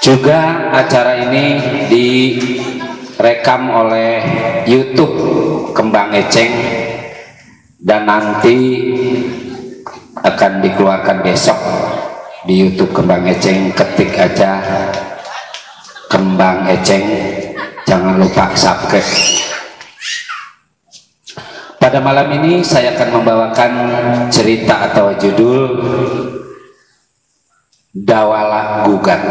Juga acara ini direkam oleh YouTube Kembang Eceng dan nanti akan dikeluarkan besok di YouTube Kembang Eceng. Ketik aja Kembang Eceng, jangan lupa subscribe. Pada malam ini saya akan membawakan cerita atau judul Dawala Gugat.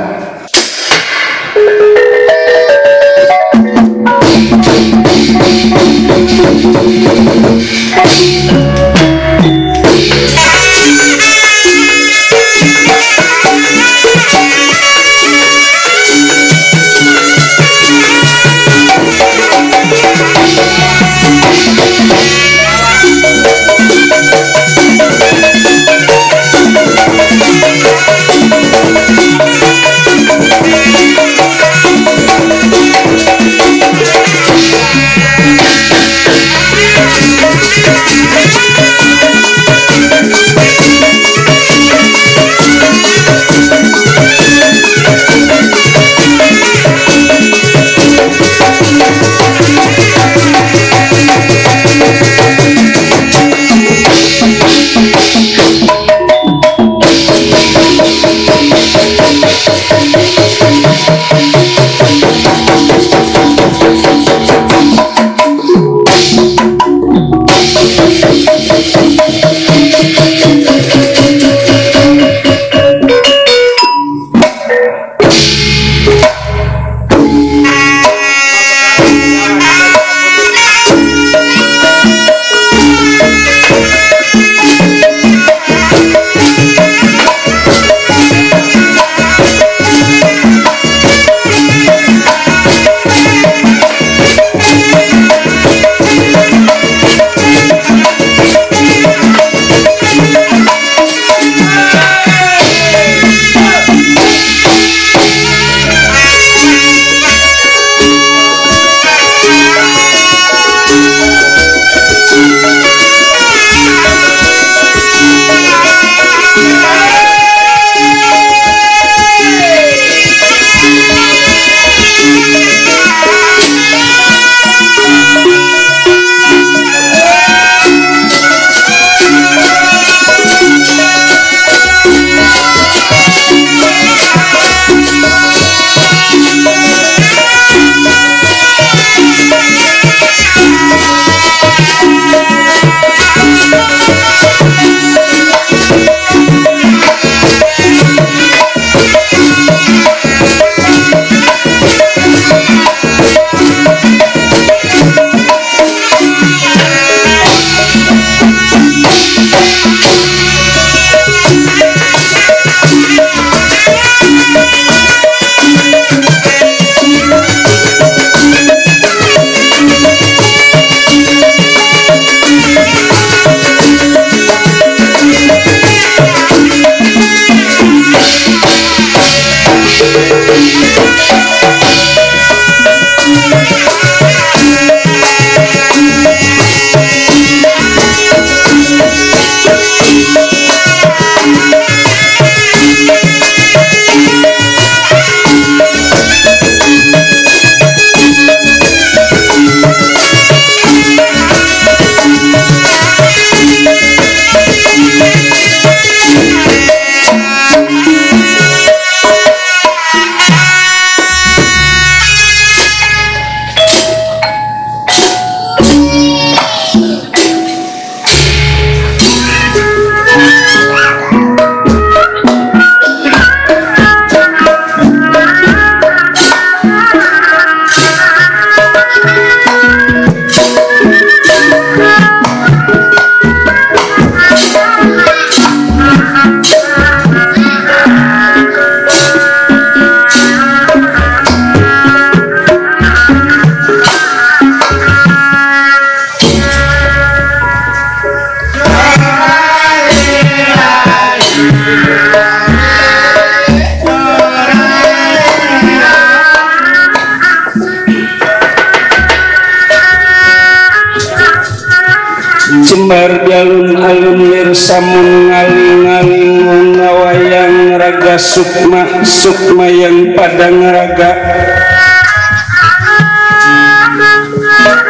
Jembar jalun alun lir samun ngaling-ngaling ngawayang raga para sukma yang pada ngeraga,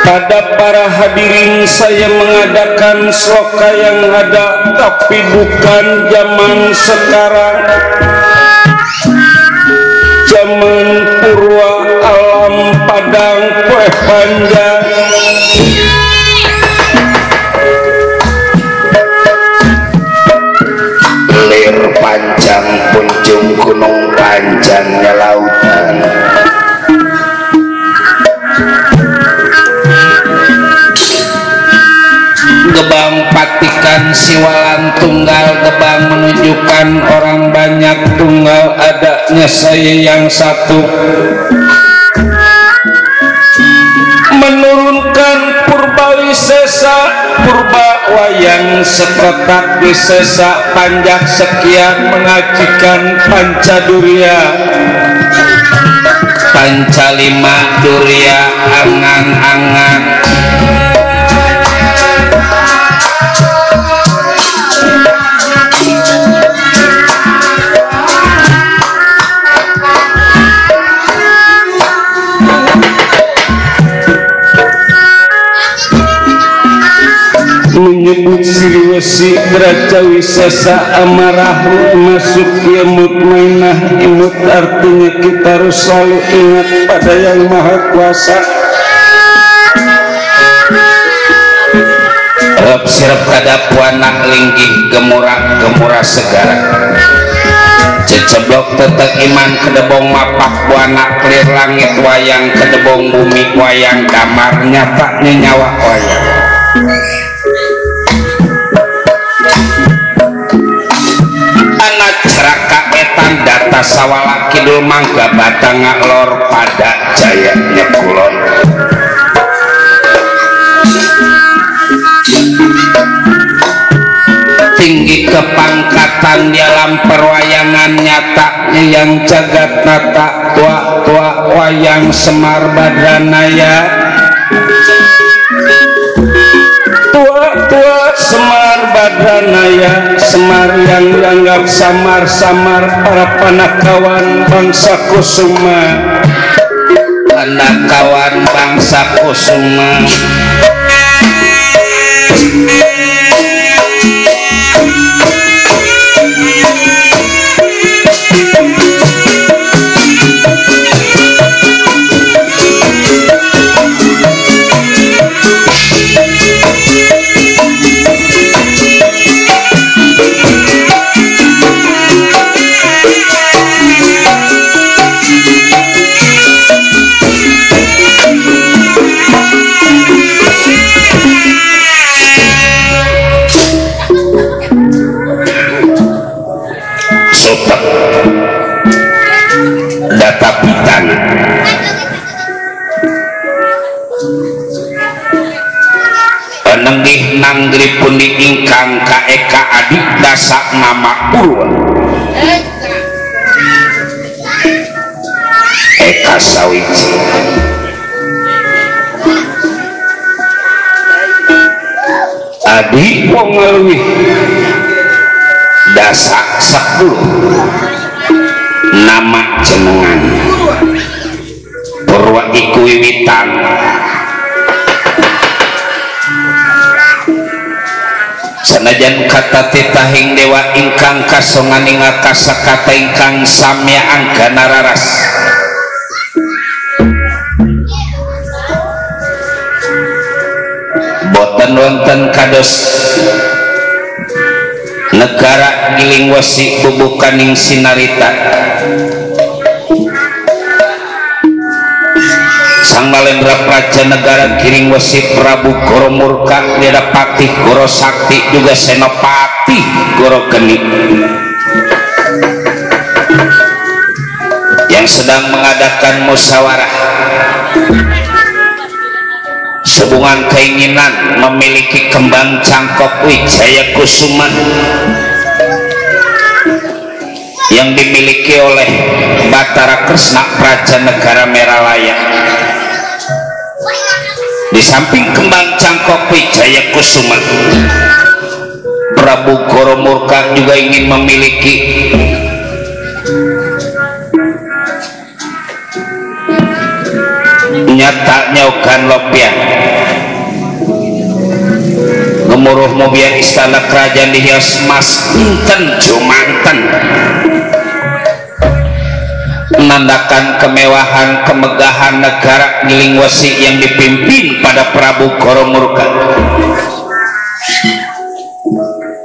pada para hadirin saya mengadakan sloka yang ada tapi bukan zaman sekarang, zaman purwa alam padang kue panjang. Lir panjang punjung gunung panjangnya lautan, gebang patikan siwalan tunggal, gebang menunjukkan orang banyak tunggal adanya saya yang satu, menurunkan purba wisesa purba wayang sekotak wisesa panjak sekian mengajikan pancadurya pancalima durya angan-angan. Menyebut siliwasi deraja wisesa amarah masuk ya mutmainah imut, artinya kita harus selalu ingat pada yang maha kuasa. Rep sirep kadapuanak linggih gemura segara, ceceblok tetek iman kedebong mapak buanak clear langit wayang kedebong bumi wayang damar nyatanya nyawa wayang. Ceraka etan data sawala kidul mangga batang lor pada jayanya kulon, tinggi kepangkatan di alam perwayangan nyatanya yang jagat nata tua wayang Semar Badranaya, tua Semar Badranaya, Semar yang dianggap samar-samar para panakawan bangsa Kusuma, panakawan bangsa Kusuma. Data pitan penenggih nanggri pundi ingkang kaeka adik dasa nama purwa eka sawiji adik wong ngeluih dasa 10 nama jenengan purwa iku wiwitan sanajan kata titahing dewa ingkang kasonganing akasakata ingkang samya anggana raras boten wonten kados negara giling wasi bubukaning sinarita Sang Malendra Praja negara Giring Wesi Prabu Goro Murka Dedapati Goro Sakti juga Senopati Goro Geni yang sedang mengadakan musyawarah hubungan keinginan memiliki kembang cangkok Wijaya Kusuma yang dimiliki oleh Batara Kresna Praja Negara Meralaya. Di samping kembang cangkok Wijaya Kusuma, Prabu Goro Murka juga ingin memiliki nyata nyokan lopian gemuruh mobil istana kerajaan dihias emas enten jumanten menandakan kemewahan kemegahan negara Giling Wesi yang dipimpin pada Prabu Koromurka.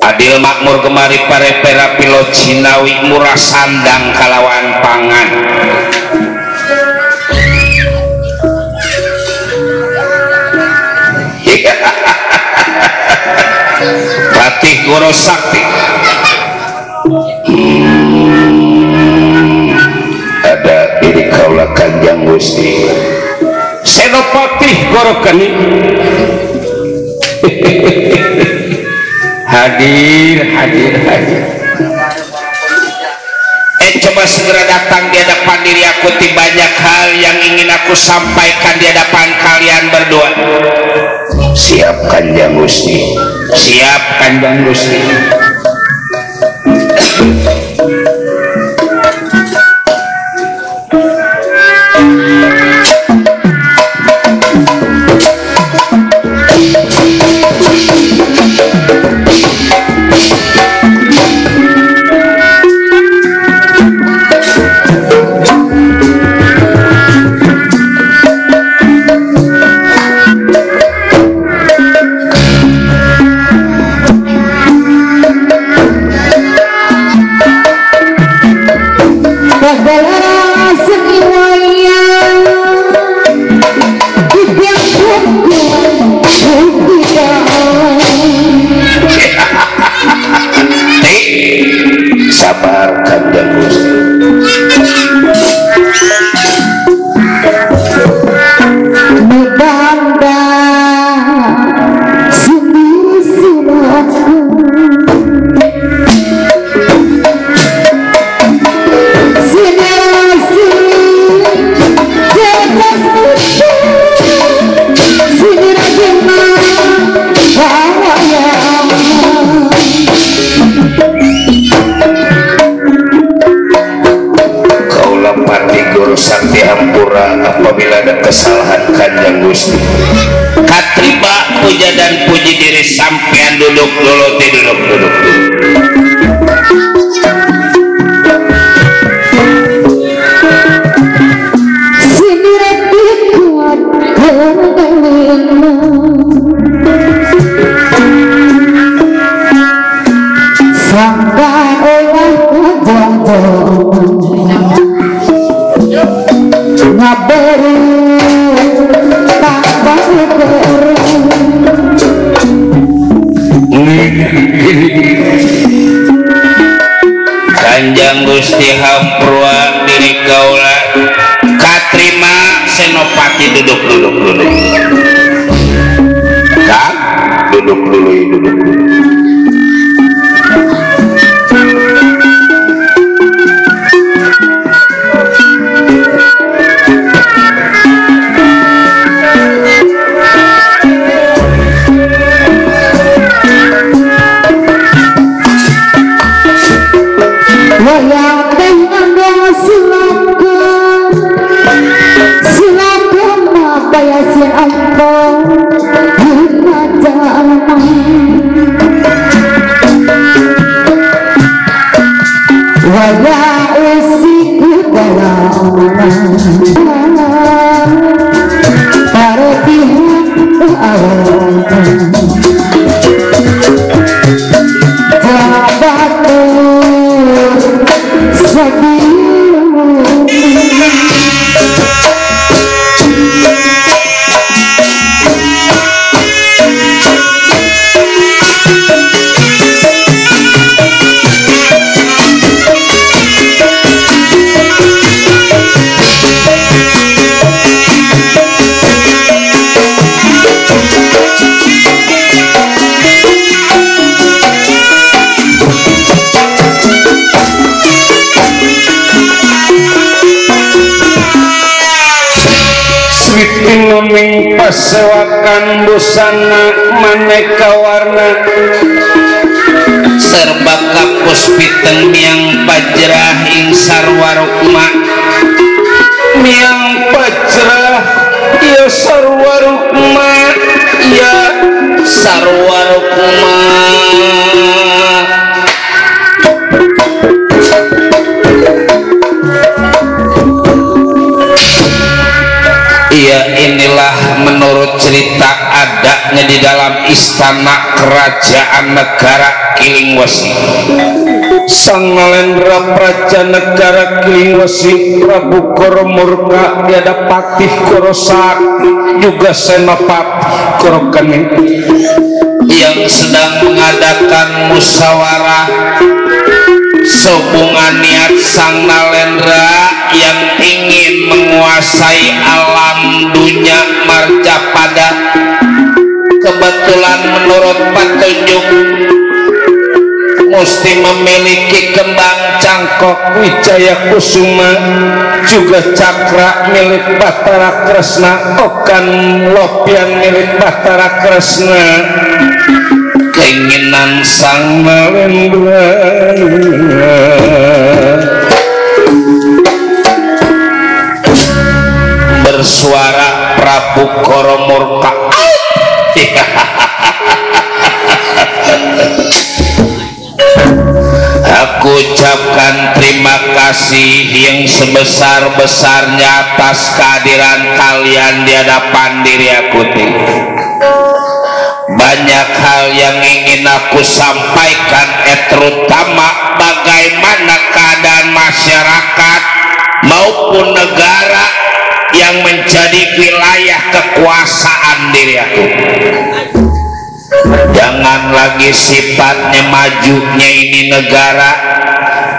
Adil makmur gemari parepera pilot Cinawi murah sandang kalawan pangan Patih Goro Sakti ada diri kaula Kanjeng Gusti Senopati Goro Kani hadir. Coba segera datang di hadapan diri aku, banyak hal yang ingin aku sampaikan di hadapan kalian berdua. Siap Kanjeng Gusti. Siap Kanjeng Gusti. Sabar Kanjeng Gusti. Medanda sini sinaku sinasi jelas sini rajima wawaya Pati Guru Sakti Hampura, apabila ada kesalahan Kanjeng Gusti katriba puja dan puji diri sampean duduk dulu duduk sini kuat sangkan olah ngaberi tak baru Kanjeng Gusti Hampura diri kaula katrima Senopati duduk Kang duduk dulu Ming pasewakan busana maneka warna serba kapus piteng miang pajrah ing sarwarukma miang pajrah ya Iya, inilah menurut cerita adanya di dalam istana kerajaan negara Kilingwesi. Sang Nalendra Praja Negara Kilingwesi Prabu Koromurka tiada patih Korosakti juga senopati Korokening yang sedang mengadakan musyawarah sehubungan niat Sang Nalendra yang ingin menguasai alam dunia marjapada. Kebetulan menurut petunjuk mesti memiliki kembang cangkok Wijaya Kusuma juga cakra milik Bathara Kresna, okan lopian milik Bathara Kresna. Keinginan Sang Nalendra bersuara Prabu Koromurka. Aku ucapkan terima kasih yang sebesar-besarnya atas kehadiran kalian di hadapan diri aku. Banyak hal yang ingin aku sampaikan, terutama bagaimana keadaan masyarakat maupun negara yang menjadi wilayah kekuasaan diri aku. Jangan lagi sifatnya majunya ini negara,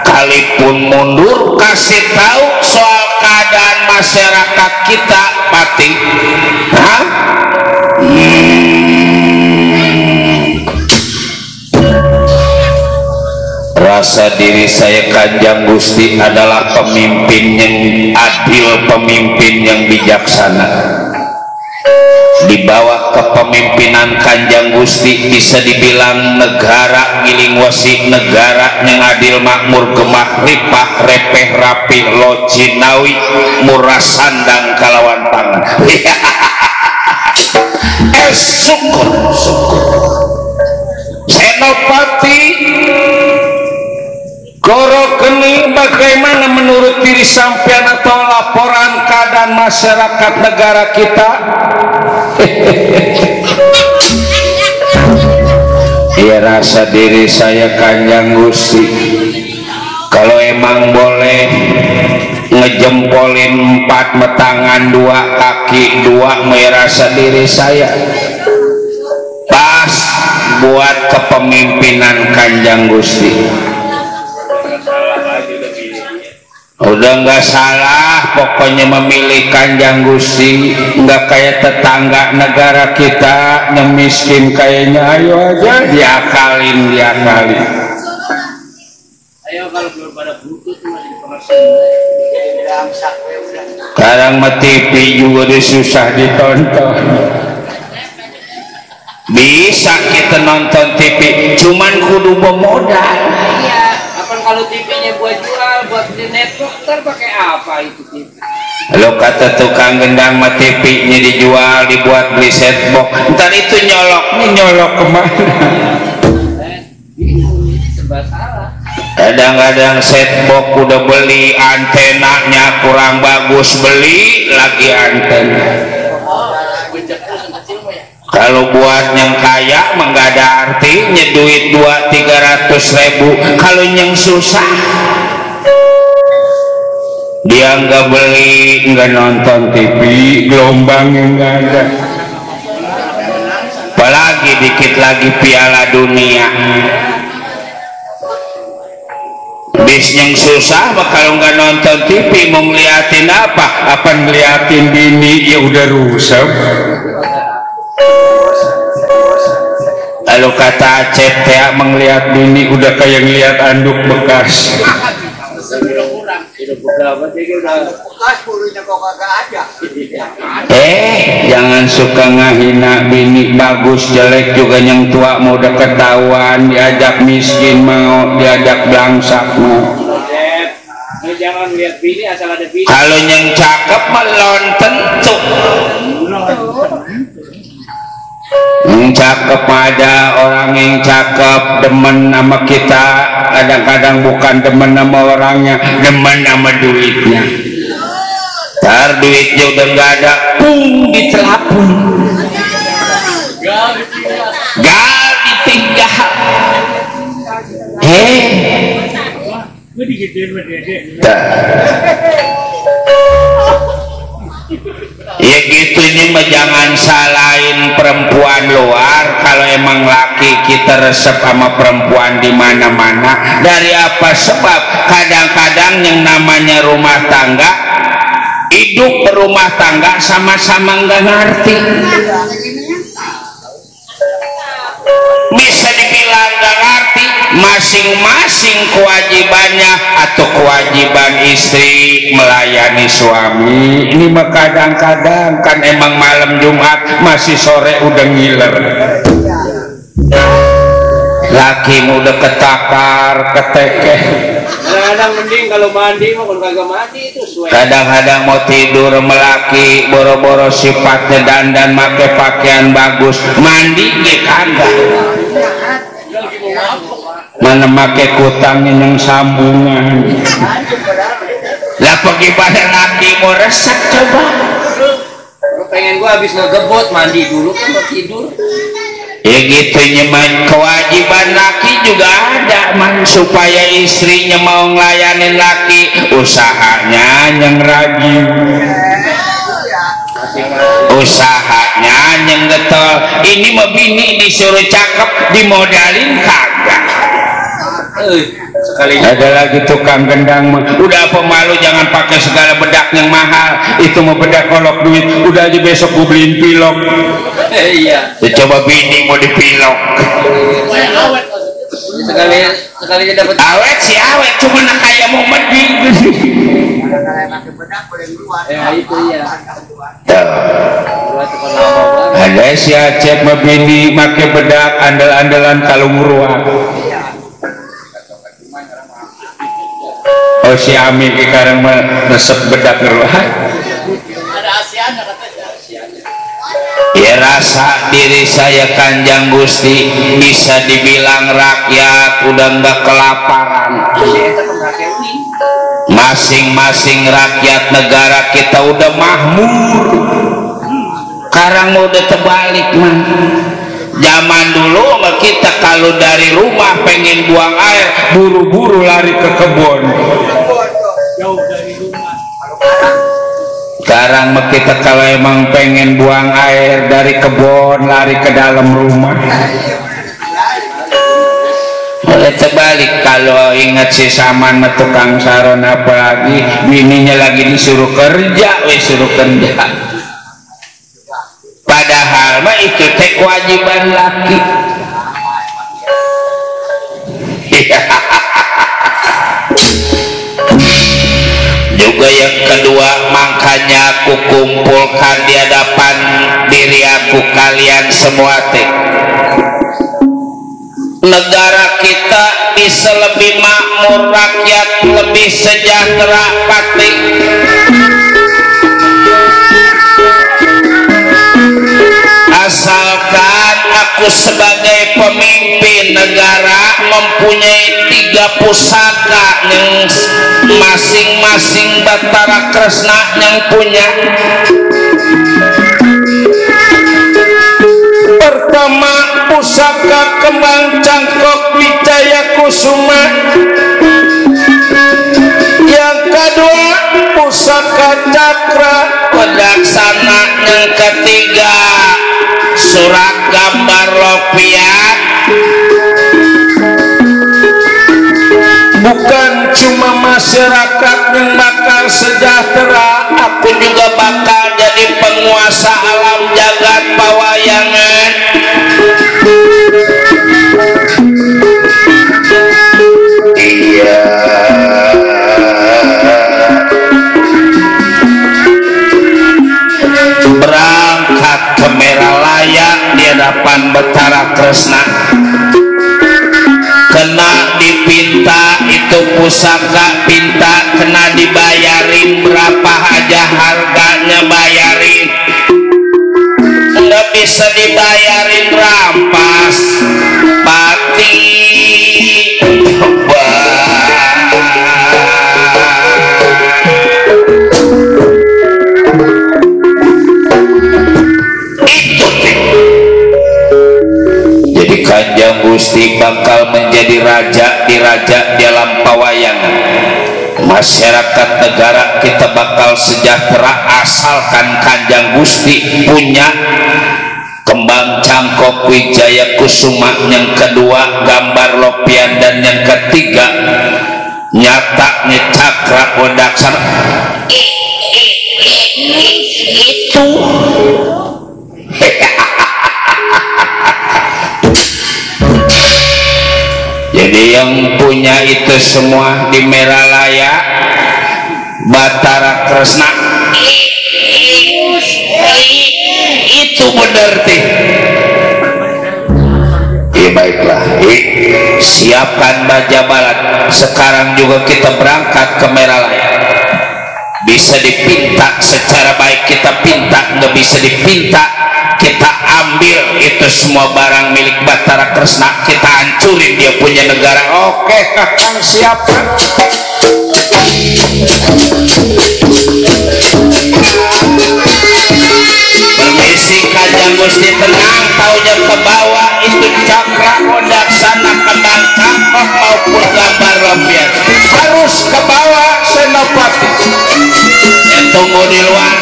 kalipun mundur kasih tahu soal keadaan masyarakat kita pati. Rasa diri saya Kanjeng Gusti adalah pemimpin yang adil, pemimpin yang bijaksana. Di bawah kepemimpinan Kanjeng Gusti bisa dibilang negara Kilingwesi negara yang adil, makmur, gemah, ripah, repeh, rapi, locinawi, murah sandang kalawan pangan. Syukur, Senopati Korokening, bagaimana menurut diri sampean atau laporan keadaan masyarakat negara kita? Ya, rasa diri saya Kanjeng Gusti, kalau emang boleh ngejempolin 4 metangan 2 kaki 2, merasa diri saya pas buat kepemimpinan Kanjeng Gusti. Udah nggak salah, pokoknya memilih Kanjeng Gusti, nggak kayak tetangga negara kita yang miskin kayaknya. Ayo aja diakalin. Ayo kalau belum pada butut masih sekarang mah TV juga susah ditonton. Bisa kita nonton TV, cuman kudu bermodal. Iya, apa kalau TV-nya buat jual, buat di network, ntar pakai apa itu TV? Lo kata tukang gendang mah TV-nya dijual, dibuat beli set box, ntar itu nyolok kemana? Serba salah. Kadang-kadang set box udah beli, antenanya kurang bagus, beli lagi antena. Kalau buat yang kaya mah nggak ada artinya duit 200-300 ribu. Kalau yang susah dia nggak beli, nggak nonton TV, gelombangnya nggak ada. Apalagi dikit lagi Piala Dunia. Bis yang susah mah kalau nggak nonton TV mau ngeliatin apa? Apa ngeliatin bini ya udah rusak. Lalu kata Acep teh melihat bini udah kayak ngeliat anduk bekas. Jangan suka ngahina bini, bagus jelek juga yang tua mau udah ketahuan, diajak miskin mau, diajak belangsak mau. Jangan lihat bini asal ada bini. Kalau yang cakep melon tentu. Yang cakep ada orang yang cakep demen sama kita, kadang-kadang bukan demen sama orangnya, demen sama duitnya. Ntar duitnya dia udah nggak ada, pung ditelapun, gal ditinggal. Ya gitu, ini mah jangan salahin perempuan luar kalau emang laki kita resep sama perempuan di mana-mana. Dari apa sebab? Kadang-kadang yang namanya rumah tangga, hidup berumah tangga sama-sama nggak ngerti. Bisa dibilang nggak ngerti masing-masing kewajibannya, atau kewajiban istri melayani suami. Ini mah kadang-kadang kan emang malam Jumat masih sore udah ngiler, laki udah ketakar ketekeh. Kadang-kadang mending kalau mandi mah, kalau kagak mandi itu suwe. Kadang-kadang mau tidur melaki boro-boro sifatnya dandan make pakaian bagus, mandi ge kagak. Mana make kutangnya yang sambungan. Lah pergi pada laki mau resep coba. Pengen gua habis ngegebot mandi dulu kan mau tidur. Ya gitu nyeman, kewajiban laki juga ada man, supaya istrinya mau ngelayanin laki, usahanya yang rajin, usahanya yang getol. Ini mah bini disuruh cakep dimodalin kagak. Sekali ada lagi tukang gendang mah, udah apa malu, jangan pakai segala bedak yang mahal, itu mau bedak kolok duit, udah aja besok gue beliin pilok. Iya. Ya, coba bini mau dipilok. Sekali dapat awet sih awet, cuma nak kayak mau medi. Itu ya. Ada si Aceh mah bini make bedak andal-andalan kalung ruang. Oh si Ami sekarang resep bedak ngeruah. Ada Asiana katanya. Ya rasa diri saya Kanjeng Gusti bisa dibilang rakyat udah nggak kelaparan. Masing-masing rakyat negara kita udah makmur. Sekarang udah terbalik man. Zaman dulu kita kalau dari rumah pengen buang air, buru-buru lari ke kebun. Jauh dari rumah. Sekarang kita kalau emang pengen buang air dari kebun, lari ke dalam rumah. Oleh terbalik, kalau ingat si Saman tukang saron apalagi bininya lagi disuruh kerja, suruh kerja. Padahal mah itu teh kewajiban laki. Juga yang kedua, makanya aku kumpulkan di hadapan diri aku kalian semua teh. Negara kita bisa lebih makmur, rakyat lebih sejahtera pati. Asalkan aku sebagai pemimpin negara mempunyai 3 pusaka yang masing-masing Batara Kresna yang punya. Pertama, pusaka Kembang Cangkok Wijaya Kusuma. Yang kedua, pusaka Cakra Wadaksana. Yang ketiga, surat gambar rupiah. Bukan cuma masyarakat yang bakal sejahtera, aku juga bakal jadi penguasa alam jagat pawayangan. Iya. Berangkat ke Meralaya di hadapan Batara Kresna. Kena dipinta itu pusaka, pinta kena dibayarin berapa aja harganya, bayarin. Nggak bisa dibayarin rampas pati. Gusti bakal menjadi raja di lampawayangan. Masyarakat negara kita bakal sejahtera asalkan Kanjeng Gusti punya kembang cangkok Wijaya Kusuma, yang kedua gambar Lopian, dan yang ketiga nyata Cakra Wadaksana. Itu jadi yang punya itu semua di Meralaya Batara Kresna itu bener tih. Baiklah, siapkan baja balat. Sekarang juga kita berangkat ke Meralaya. Bisa dipinta secara baik kita pinta, nggak bisa dipinta kita ambil itu semua barang milik Batara Kresna, kita hancurin dia punya negara. Oke Kakang, siapkan. Permisi Kanjeng Gusti, tenang, taunya ke bawah itu Cakra Wadaksana, kembang cangkok maupun gambar Lopian harus ke bawah Senopati. Saya tunggu di luar.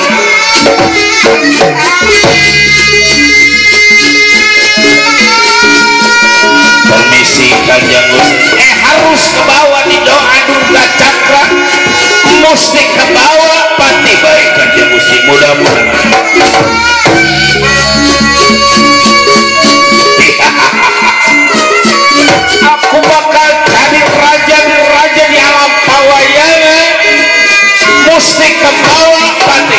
Permisi Kanjeng Gusti, harus ke bawah di doa Durga Cakra, mesti ke bawah pati. Baik Kanjeng Gusti, mudah-mudahan. Aku bakal jadi raja di alam pawayangan, mesti ke bawah pati.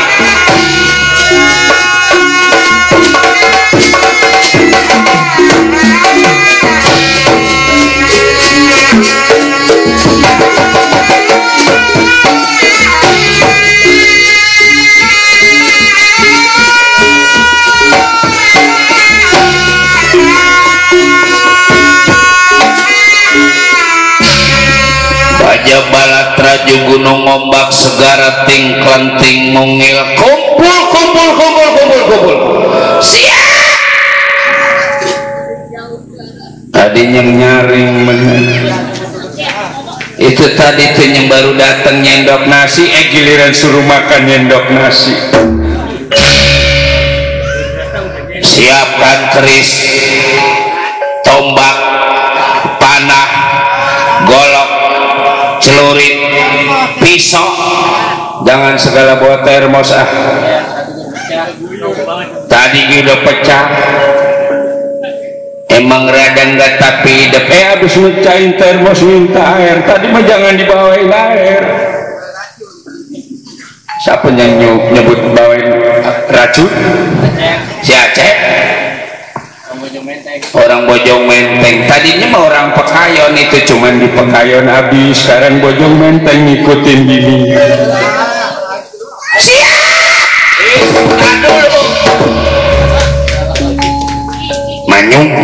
Balat Raju Gunung Ombak Segara Ting Klenting Mungil, kumpul siap. Tadinya nyaring itu tadi tuh yang baru datang nyendok nasi, giliran suruh makan nyendok nasi. Siapkan keris, tombak, panah, golok, celurit, pisau, jangan segala bawa termos. Tadi udah pecah, emang rada nggak tapi hidup. Habis mecahin termos minta air, tadi mah jangan dibawain air. Siapa yang nyebut bawain racun? Si Aceh, orang Bojong Menteng. Tadinya mah orang Pekayon, itu cuman di Pekayon habis. Sekarang Bojong Menteng ngikutin gini. Siap. Manyung.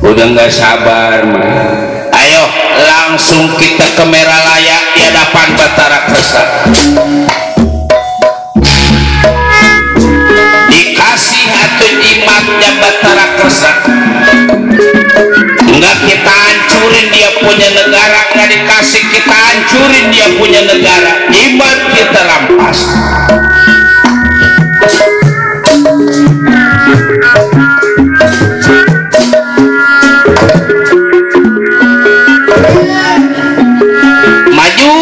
Udah nggak sabar mah. Ayo langsung kita ke Meralaya di hadapan Batara Kresna. Dikasih atau jimatnya Batara Kresna, enggak kita hancurin dia punya negara, enggak dikasih kita hancurin dia punya negara, jimat kita rampas. Maju.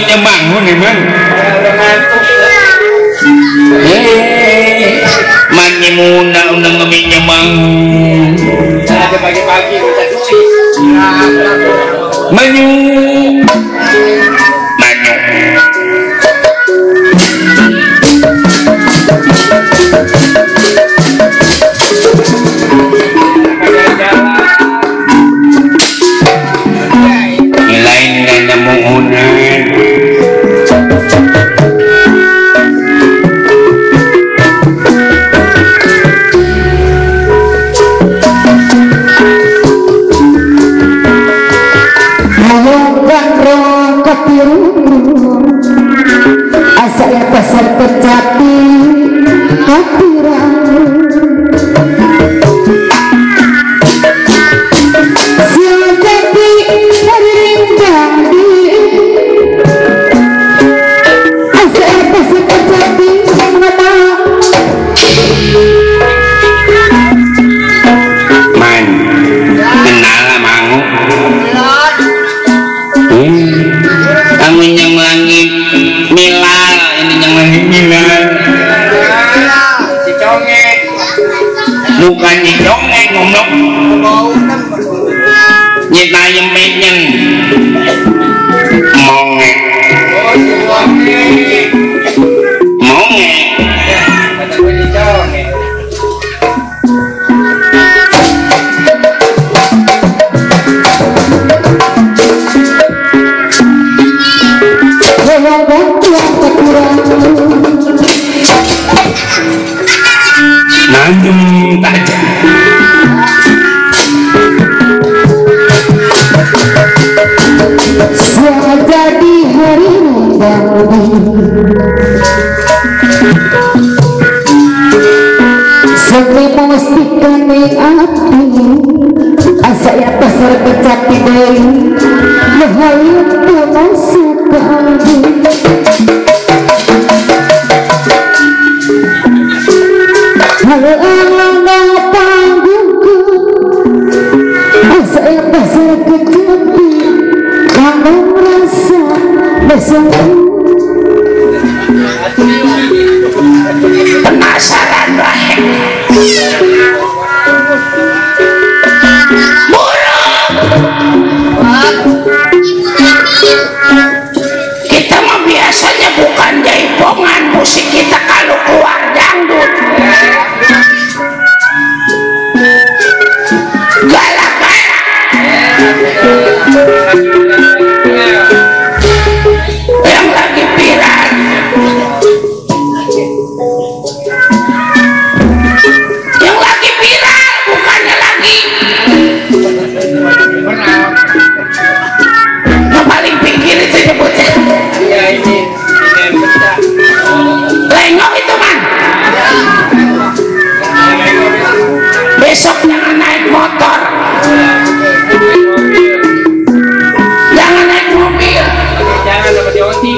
nyemangun emang udah ngantuk. mani muna unang ngami nyemangun Ada pagi-pagi kita duit. manyu manyu lain nggak nemu unan asal pasar kecapi kapirang siang jadi hariring jadi asal pasar kecapi mana man kenal mangu kamu yang langit milal ini yang langit milal Si conge. bukan di dongeng ngomong nyita yemenyen monge Oh, si conge. monge Kata gue si conge. yang bantuan kapirang nanjem tajam siang jadi hariring jadi sampai memastikan api asa ya pasar kecapi dari bahaya masuk kami halo alang panggungku asa ya pasar kecapi kamu merasa besok penasaran wae kita mah biasanya bukan jaipongan musik kita kalau keluar dangdut galak-galak yang lagi viral yang lagi viral bukannya lagi yang paling pinggir itu nyebutnya Ya ini pecah. lengok itu man besok jangan naik motor jangan naik mobil Jangan sama di oti.